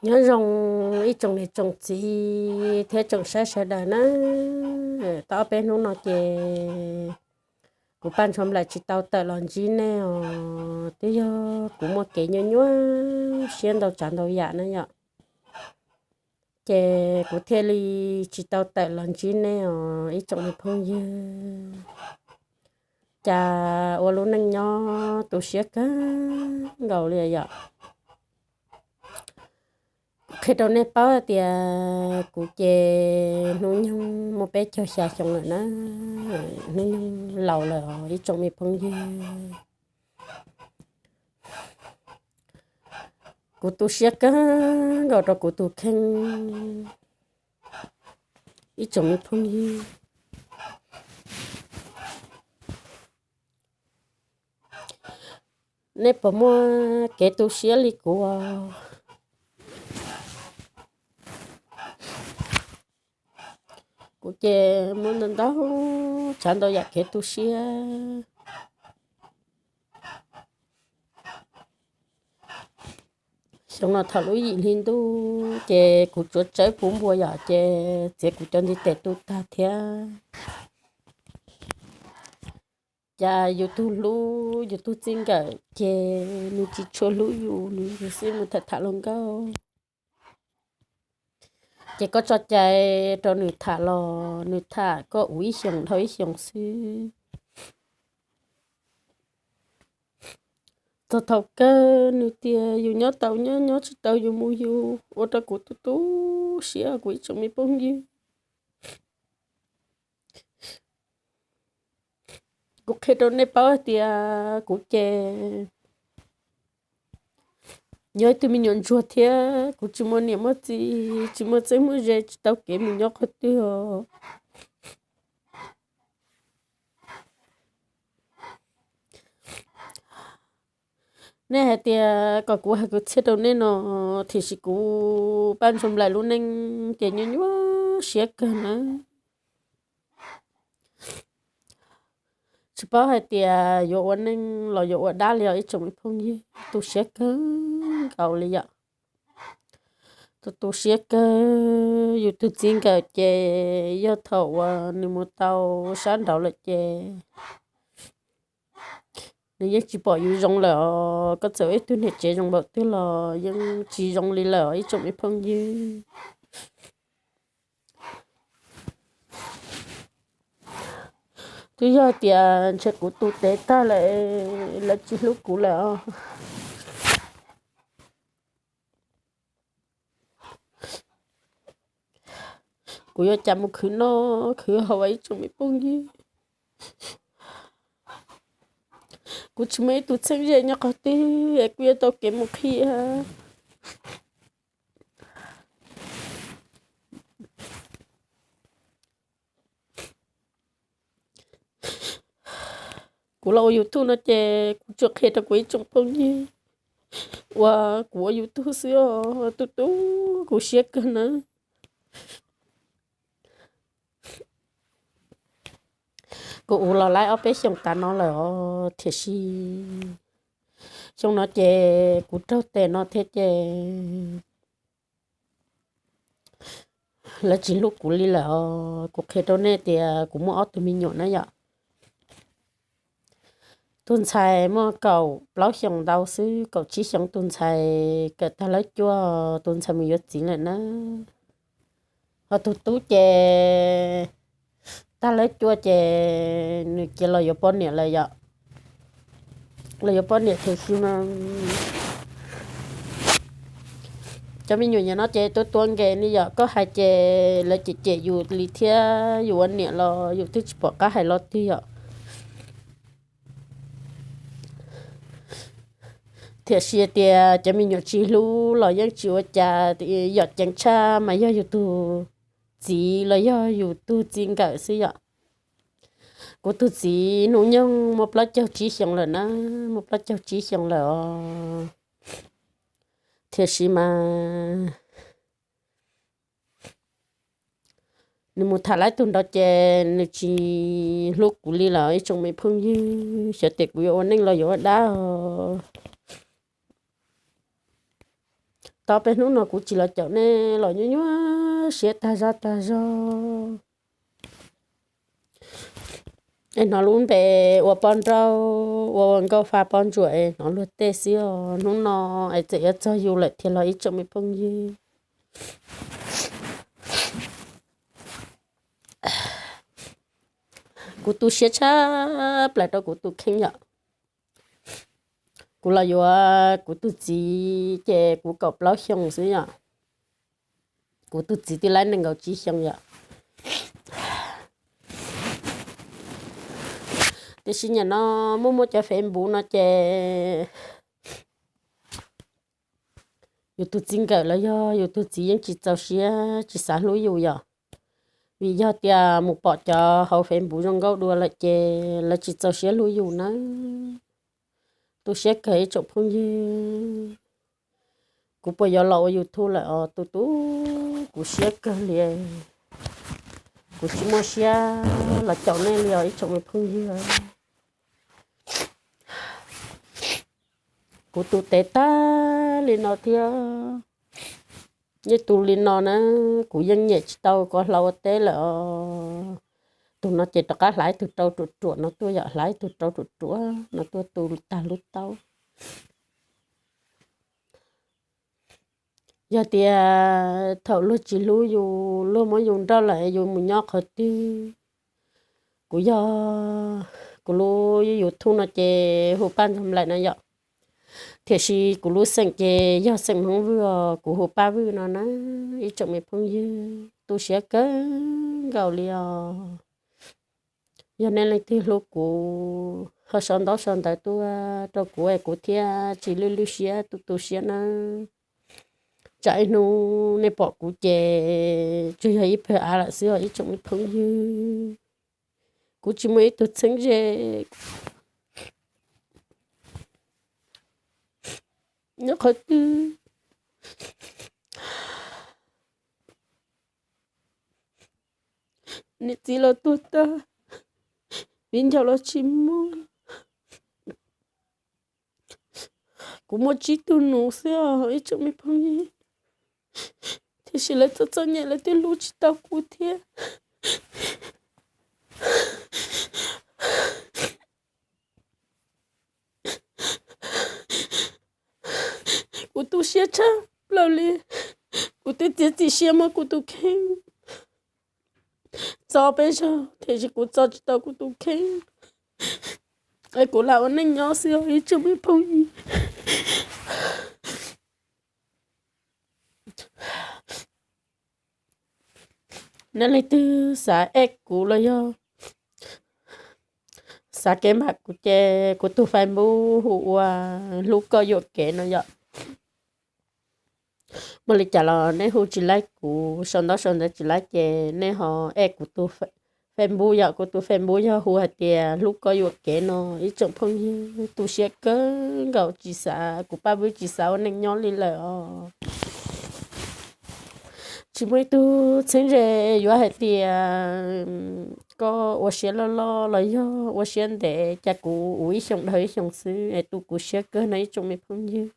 Nyob zoo ib tsoom niam tsoom txiv thiab tsoom saib sawv daws na. Tau ob peb hnub no ces kuv Paj Ntshua Nplaim tsis tau tawm los ntsib nej os. Twb yog kuv muaj kev nyuaj nyuaj siab ntau tsav ntau yam na yom, ces kuv thiaj li tsis tau tawm los ntsib nej os ib tsoom me phooj ywg. Cas ua lub neej nyob tu siab kawg nkaus li yom. Kuv qhia rau nej paub tias kuv ces hnub nyoog muaj peb caug xya xyoo lawm na, hnub nyoog laus lawm os ib tsoom me phooj ywg. Kuv tu siab kawg nkaus rau kuv tus kheej ib tsoom me phooj ywg. Nej puas muaj kev tu siab li kuv? Kuv ces muaj ntau ntau tsav ntau yam kev tu siab. Xyoo no thaum lub yim hli ntuj ces kuv tsuav tsawb puv npua yom, ces txiav kuv cov ntiv tes tu tag thiab. Cas yus tus hlub yus tus txij nkawm ces nws tsis tshua hlub yus, nws xij mus tham tham hluas nkauj. Ces koj tso cai rau nws tham los nws tham koj ua ib xyoos dhau ib xyoos xwb. Txog thaum kawg nws tias yus nyob tau nyob, nyob tsis tau yus mus yus, ua rau kuv tu tu siab kuv ib tsoom me phooj ywg. Kuv qhia rau nej paub hais tias kuv ces yog ib tug me nyuam ntsuag thiab kuv tsis muaj niam muaj txiv, tsis muaj txheeb muaj ze, tsis tau kev mus nyob qhov twg os. Nej hais tias kom kuv hais kwv txhiaj rau nej no, tiam sis kuv Paj Ntshua Nplaim lub neej ces nyuaj nyuaj siab kawg na. Tsis paub hais tias yuav ua neej los yuav ua dab li os ib tsoom me phooj ywg, tu siab kawg nkaus li yom. Tu tu siab kawg, yus tus txij nkawm ces yog thaum uas nws mus tau sab nraud lawm ces nws yeej tsis pom yus zoo lawm os. Koj txawm ua ib tug niam tsev zoo npaum twg los yeej tsis zoo li lawm os ib tsoom me phooj ywg. Twb yog tias ntshe kuv tu tes tag lawm, lawv tsis hlub kuv lawm os. Kuv yuav cas mus khwv noj khwv haus ib tsoom me phooj ywg. Kuv tsis muaj ib tug txheeb ze nyob qhov twg es kuv yuav tau kev mus qhia. Kuv los ua YouTube no ces kuv tsuas qhia rau kuv ib tsoom phooj ywg uas kuv ua YouTube xwb os, tu tu kuv siab kawg na. Kuv ua los laib ob peb xyoos tas no lawm os, tiam sis xyoo no ces kuv raug tes no thiab ces lawv tsis hlub kuv li lawm os. Kuv qhia rau nej tias kuv muaj ob tug me nyuam na yom. Tus ntxhais muaj kaum plaub xyoos ntau xwb, kaum tsib xyoos tus ntxhais kawm tag lab cuaj, tus ntxhais mus yuav txiv lawm na. Ho tus tub ces tag lab cuaj ces nws cia los yuav poj niam lawm yom. Los yuav poj niam thiab xwb no. Cov me nyuam nim no ces tuab tuab nkees ne yom, koj hais ces lawv cem cem yus li thiab, yus ua niam los yus twb tsis pom qab hais lo twg yom. Tiam sis tias cov me nyuam tsis hlub los yeej tsis ua cas, yom ceev tshaj mas yog yus tus txiv los yog yus tus txij nkawm xwb yom. Kuv tus txiv hnub nyoog muaj plaub caug tsib xyoos lawm na, muaj plaub caug tsib xyoos lawm os. Tiam sis mas nws mus tham lawv tus nraud ces nws tsis hlub kuv li lawm ib tsoom me phooj ywg, xyov tias kuv yuav ua neej los yuav ua dab os. Tau peb hnub no kuv tsis los caum nej los nyuaj nyuaj siab tag zog tag zog. Es hnov lub npe ua poj nrauj ua nkauj fa poj ntsuam es hnov luag tej xwb os. Hnub no es txawm yuav txog yus lawm thiab los ib tsoom me phooj ywg. Kuv tu siab tshaj plaws rau kuv tus kheej yom. Kuv los yuav kuv tus txiv ces kuv kaum plaub xyoo xwb yom. Kuv tus txiv twb laib nees nkaum tsib xyoo yom. Tiam sis nim no muaj muaj cov Facebook no ces yus tus txiv nkawm los yog yus tus txiv yeej tsis txaus siab tsis xav hlub yus yom. Vim yog tias mus pom cov hauv Facebook zoo nkauj dua lawm ces lawv tsis txaus siab hlub yus nawb. Tu siab kawg ib tsoom phooj ywg. Kuv puas yuav los ua YouTube lawm os, tu tu kuv siab kawg li. Kuv tsis muaj siab los caum nej li os ib tsoom me phooj ywg. Kuv tu tev tag li no thiab, yeej tu li no na, kuv yeej nyem tsis tau koj hlau ua teb lawm os. Tus no ces rov qab hlais tus rau ruam ruam no tuaj yom, hlais tus rau ruam ruam no tuaj tu tag lub taub. Yog tias thaum luag tsis hlub yus, luag muab yus nrauj lawm yus mus nyob qhov twg? Kuv yog, kuv lub YouTube no ces hu Paj Ntxoog Nplaim no yom, tiam sis kuv lub xeem ces yog xeem Hmoob Vwj os, kuv hu Paj Vwj no na. Ib tsoom me phooj ywg, tu siab kawg nkaus li os. Yog nej leej twg hlub kuv ho sau ntaub sau ntawv tuaj rau kuv es kuv thiaj tsis lwj lwj siab tu tu siab nawb. Tsam ib hnub nej pom kuv ces tsuas yog ib pawg av lawm xwb os ib tsoom me phooj ywg. Kuv tsis muaj ib tug txheeb ze nyob qhov twg. Niam txiv los tuag tag, viv ncaus los tsis muaj. Kuv muaj tsib tug nus xwb os ib tsoom me phooj ywg, tiam sis lawv txom txom nyem lawv twb hlub tsis tau kuv thiab. Kuv tu siab tshaj plaws li. Kuv twb txiav txim siab muab kuv tus kheej txo peb zaug tiam sis kuv txo tsis tau kuv tus kheej. Es kuv lam ua neej nyob xwb os ib tsoom me phooj ywg. Nej leej twg xav add kuv los yog xav kev npam kuv ces kuv tus Facebook hu ua Hlub Koj Yuam Kev no yom. Muaj li cas los nej hu tsis laib kuv, sau ntaub sau ntawv tsis laib ces nej ho add kuv tus Facebook yom. Kuv tus Facebook yog hu hais tias Hlub Koj Yuam Kev no. Ib tsoom phooj ywg, tu siab kawg nkaus tsis xav, kuv Paj Vwj tsis xav ua neej nyob li lawm os. Tsis muaj ib tug txheeb ze yuav hais tias koj ua siab loj loj los yog ua siab ntev, cas kuv ua ib xyoos dhau ib xyoos xwb es tu kuv siab kawg no ib tsoom me phooj ywg.